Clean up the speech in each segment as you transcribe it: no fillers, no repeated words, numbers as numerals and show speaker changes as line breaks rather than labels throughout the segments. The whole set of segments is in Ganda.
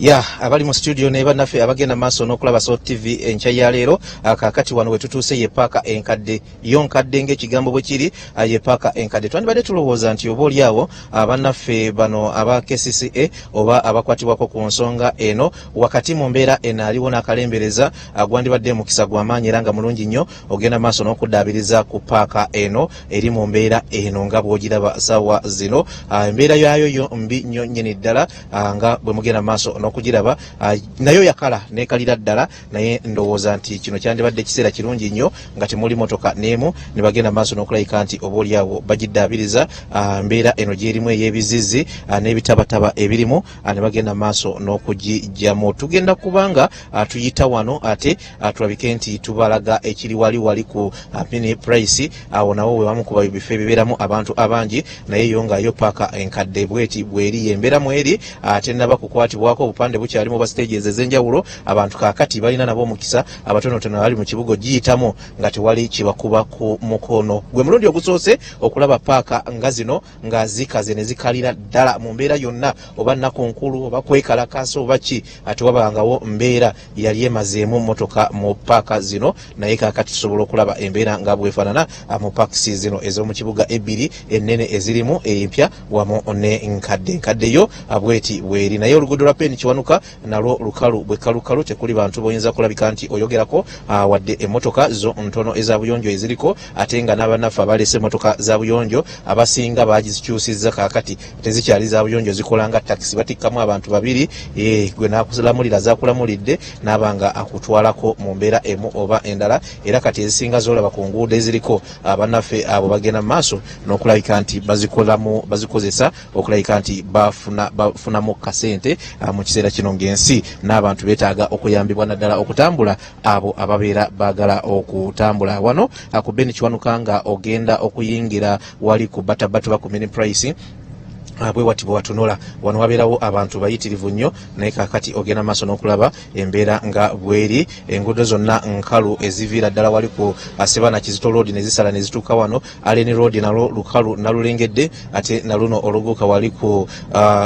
Ya, abali mu studio ne bannaffe abagenda maaso n'okulaba Salt TV enkya ya leero, kaakati wano wetutuuse ye paaka enkadde. Yo nkadde ng'ekigambo bwe kiri, ye paaka enkadde. Twandibadde tulowooza nti oba oli awo bannaffe bano aba KCCA oba abakwatibwako ku nsonga eno, wakati mu mbeera eno aliwo n'akalembereza, gwandibadde mukisa gw'amaanyi era nga mulungi nnyo ogenda maaso n'okuddaabiriza ku paaka eno eri mu mbeera eno nga bw'ogiraba saawa zino. Embeera yaayo yo mbi nnyo nnyini ddala, nga bwe mugenda maaso n'okugiraba. Nayo yakala nekalira ddala, naye ndowooza nti kino kyandibadde kiseera kirungi nnyo nga temuli motoka n'emu ne bagenda maaso n'okulabika nti oba oliawo bagiddaabiriza, mbeera eno gyerimu ey'ebizizi n'ebitabataba ebirimu, ne bagenda maaso n'okugijjamu. Tugenda kubanga tuyita wano ate tulabike nti tubalaga ekiri wali wali ku Mini Price. Awo nawo webamu kuba bifo ebibeeramu abantu abangi, naye yo nga yo paaka enkadde bweti bweri, embeera mweri tennaba kukwatibwako, obupande bukyalimu bwa stages ez'enjawulo. Abantu kaakati balina nabo omukisa abatonotono abali mu kibuga giyitamu nga tewali kibakuba ku mukono. Gwe mulundi ogusoose okulaba paaka nga zino nga zikaze ne zikalira ddala mu mbeera yonna, oba nnaku nkulu oba kwekalakaasa oba ki, tewabangawo mbeera yali emazeemu motoka mu paaka zino. Naye kaakati tusobola okulaba embeera nga bwefaanana mu paakisi zino ez'omu kibuga ebbiri ennene ezirimu, empya wamu ne nkadde. Nkadde yo bweti bweri, naye oluguudo lwa Peni Kiwanuka nalwo lukalu bwe kalukalu, tekuli bantu boyinza kulabika nti oyogerako, wadde emmotoka zo ntono eza buyonjo eziriko, ate nga n'abannaffe abaleese emmotoka za buyonjo abasinga bagizikyusizza, kaakati tezikyali za buyonjo, zikola nga takisi, batikkamu abantu babiri, gwe nakulamulira zakulamulidde n'aba nga akutwalako mu mbeera emu oba endala. Era kati ezisinga zolaba ku nguudo eziriko, abannaffe abo bagenda mu maaso n'okulabika nti bazikolamu, bazikozesa okulabika nti bafunamu kasente mu kiseera kino ng'ensi n'abantu beetaaga okuyambibwa, naddala okutambula, abo ababeera baagala okutambula. Wano ku Beni Kiwanuka nga ogenda okuyingira wali ku Batabatuba ku Mini Price, bwe wati bwe watunula wano wabeerawo abantu bayitirivu nnyo, naye kakati ogenda maaso n'okulaba embeera nga bweri. Enguudo zonna nkalu eziviira ddala wali ku Sebana Kizito Road ne zisala ne zituuka wano. Allen Road nalwo lukalu nalulengedde, ate naluno oluguuka wali ku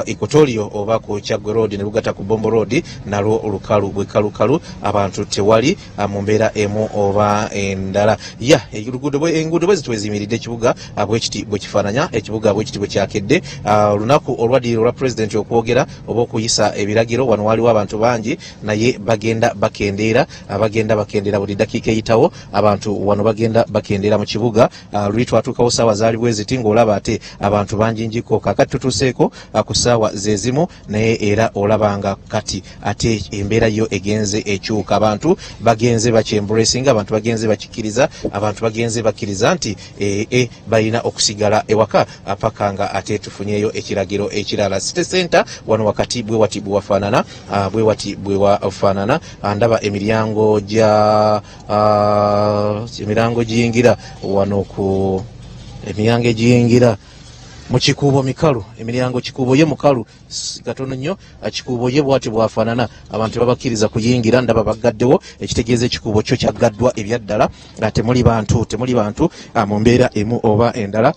Equatorio oba ku Kyaggwe Road ne lugata ku Bombo Road, nalwo lukalu bwe kalukalu, abantu tewali mu mbeera emu oba endala. Ya enguudo bwe ziti bwe ziyimiridde, ekibuga bwe kiti bwe kifaananya, ekibuga bwe kiti bwe kyakedde. Olunaku olwaddirira olwa pulezidenti okwogera oba okuyisa ebiragiro, wano waliwo abantu bangi, naye bagenda bakendeera, bagenda bakendeera buli dakiika eyitawo. Abantu wano bagenda bakendeera mu kibuga. Luli twatuukawo saawa zaali bwe ziti ng'olaba ate abantu bangi njiko. Kaakati tutuuseeko ku ssaawa ze zimu, naye era olaba nga kati ate embeera yo egenze ekyuka, abantu bagenze bakyembracinga, abantu bagenze bakikkiriza, abantu bagenze bakkiriza nti balina okusigala ewaka paka nga ate tufunyeyo ekiragiro ekirala. City Center wano wakati bwe wati bwe wafaanana, bwe wati bwe wafaanana. Ndaba emiryango gya emiryango giyingira wano, ku emiryango egiyingira mu Kikuubo mikalu, emiryango Kikuubo ye mukalu katono nnyo. Kikuubo ye bwati bwafaanana, abantu tebabakkiriza kuyingira, ndaba baggaddewo, ekitegeeza Ekikuubo kyo kyaggaddwa ebyaddala, nga temuli bantu, temuli bantu mu mbeera emu oba endala,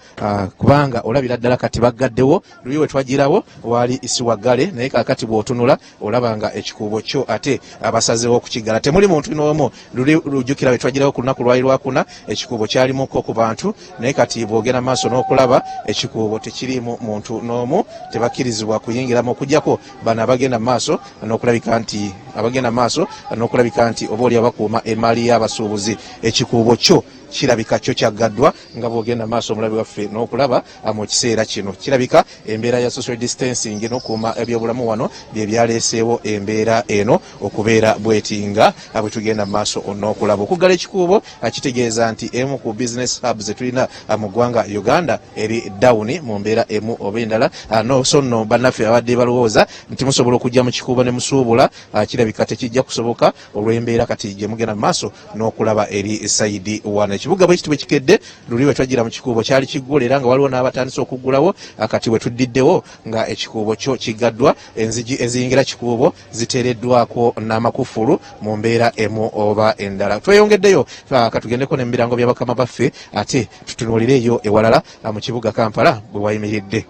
kubanga olabira ddala kati baggaddewo. Luli we twagirawo wali siwaggale, naye kaakati bw'otunula olaba nga Ekikuubo kyo ate abasazeewo okukiggala, temuli muntu n'omu. Luli lujjukira bwe twagirawo ku lunaku lwali lwakuna, Ekikuubo kyalimuko ku bantu, naye kati bw'ogenda maaso n'okulaba Ekikuubo tekiriimu muntu n'omu, tebakkirizibwa kuyingiramu okuggyako bano abagenda mu maaso n'okulabika nti abagenda maaso n'okulabika nti oba oli abakuuma emaali y'abasuubuzi. Ekikuubo kyo kirabika kyo kyaggaddwa nga bw'ogenda maaso omulabi waffe n'okulaba mu kiseera kino. Kirabika embeera ya social distancing n'okuuma ebyobulamu wano bye byaleeseewo embeera eno okubeera bweti nga bwe tugenda mu maaso n'okulaba. Okuggala Ekikuubo kitegeeza nti emu ku business hubs zetulina mu ggwanga Uganda eri down mu mbeera emu oba endala. No so nno bannaffe abadde balowooza nti musobola okujja mu Kikuubo ne musuubula, kirabika tekijja kusoboka olw'embeera kati gye mugenda mu maaso n'okulaba eri side wano. Ekibuga bwe kiti bwe kikedde. Luli bwe twajjira mu Kikuubo kyali kiggula, era nga waliwo n'abatandise okuggulawo. Kati bwe tuddiddewo nga Ekikuubo kyo kiggaddwa, enzigi eziyingira Kikuubo ziteereddwako n'amakufulu mu mbeera emu oba endala. Tweyongeddeyo, katugendeko n'emirango by'abakama baffe, ate tutunuulireeyo ewalala mu kibuga Kampala bwe wayimiridde.